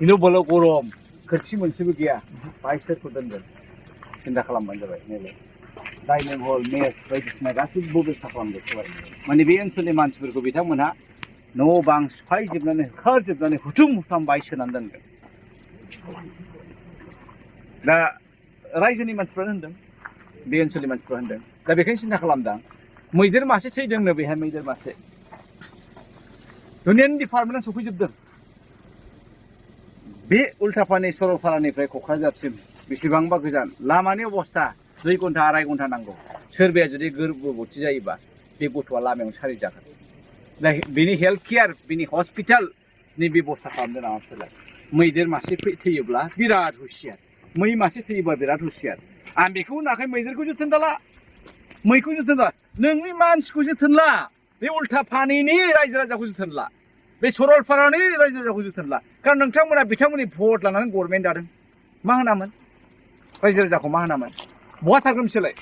Ino bolo gorom, खोरखि मोनसेबो गैया बाहाय सोरखौ दोनगोन सिन्था खालामबानो जाबाय नायलाय डाइनिं हल मेस बायदिसिना गासैबो बेबस्था खालामजोबबाय माने बे ओनसोलनि मानसिफोरखौ बिथांमोनहा न' बां सिफायजोबनानै होखारजोबनानै हुथुम हुथाम बायसोनानै दोनगोन दा रायजोनि मानसिफ्रा होनदों बे ओनसोलनि मानसिफ्रा होनदों दा बेखायनो सिन्था खालामदां मैदेर मासे थैदोंनो बेहाय मैदेर मासे दुनियानि डिपार्टमेन्टआ सफैजोबदों बे उल्टापानि सरलपारानिफ्राय क'क्राझारसिम बेसेबांबा गोजान लामानि अबस्था 2 घन्टा 2.5 घन्टा नांगौ सोरबाया जुदि गोर्बोबती जायोबा बे गथ'आ लामायाव सारि जागोन दा बिनि हेल्थ केयार बिनि हस्पिटालनि बेबस्था खालामदों नामा बिसोरलाय मैदेर मासे थैयोब्ला बिराद हुसियार मै मासे थैयोब्ला बिराद हुसियार आं बेखौ होनाखै मैदेरखौ जोथोन दाला मैखौ जोथोन ला नोंनि मानसिखौ जोथोन ला बे उल्टापानिनि रायजो राजाखौ जोथोन ला बे सरलपारानि रायजो राजाखौ जोथोन ला कारण नोंथांमोना बिथांमोननि भट लानानै गभर्नमेन्ट दादों मा होनामोन रायजो राजाखौ मा होनामोन बहा थागोन बिसोरलाय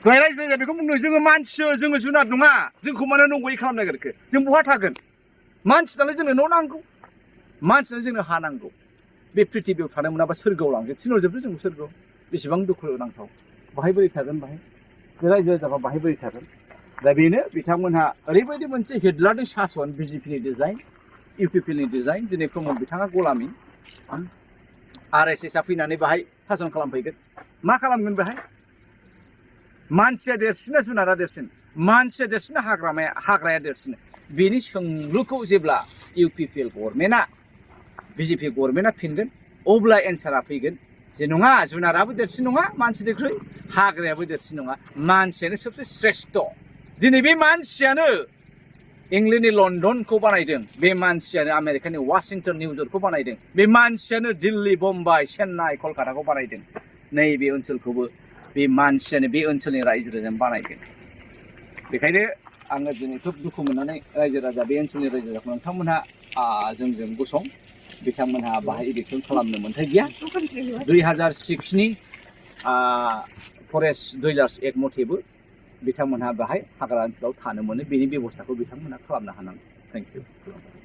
दहाय रायजो राजाया बेखौ बुंदों जोङो मानसिसो जोङो जुनार नङा जोंखौ मानो नंगौयै खालामनो नागिरखो जों बहा थागोन मानसिनालाय जोंनो न' नांगौ मानसिनालाय जोंनो हा नांगौ बे पृथिबियाव थानो मोनाबा सोरगोआव लांजोब थिनहरजोबदो जों सोरगोआव बेसेबां दुखु नांथाव बाहाय बोरै थागोन बाहाय रायजो राजाफ्रा बाहाय बोरै थागोन दा बेनो बिथांमोनहा ओरैबायदि मोनसे हिटलारनि सासन बिजेपिनि डिजाइन इउपिपिनि डिजाइन दिनै प्रमद बिथाङा गलामि आरएसएसआ फैनानै बाहाय सासन खालामफैगोन मा खालामगोन बेहाय मानसिया देरसिन ना जुनारा देरसिन मानसिया देरसिन ना हाग्राया देरसिन बेनि सोंलुखौ जेब्ला इउपिपिएल गभर्नमेन्टआ बिजेपि गभर्नमेन्टआ फिनगोन अब्ला एन्सारा फैगोन जे नङा जुनाराबो देरसिन नङा मानसिनिख्रुइ हाग्रायाबो देरसिन नङा मानसियानो सबसे श्रेष्ठ दिनै बे मानसियानो इंलेन्डनि लन्डनखौ बानायदों बे मानसियानो आमेरिकानि वाशिंटन निउयर्कखौ बानायदों बे मानसियानो दिल्ली बम्बाइ चेन्नाइ कलकाताखौ बानायदों नैबे ओनसोलखौबो बे मानसियानो बे ओनसोलनि रायजो राजानो बानायगोन बेखायनो आङो दिनै खोब दुखु मोननानै रायजो राजा बे ओनसोलनि रायजो राजाखौ नोंथांमोनहा जोंजों गसं बिथांमोनहा बाहाय इलेक्सन खालामनो मोन्थाय गैया 2006नि फरेस्ट डुइलार्स एक्ट मथेबो बिथांमोनहा बाहाय हाग्रा ओनसोलाव थानो मोनो बेनि बेबस्थाखौ बिथांमोनहा खालामनो हानांगौ थेंक इउ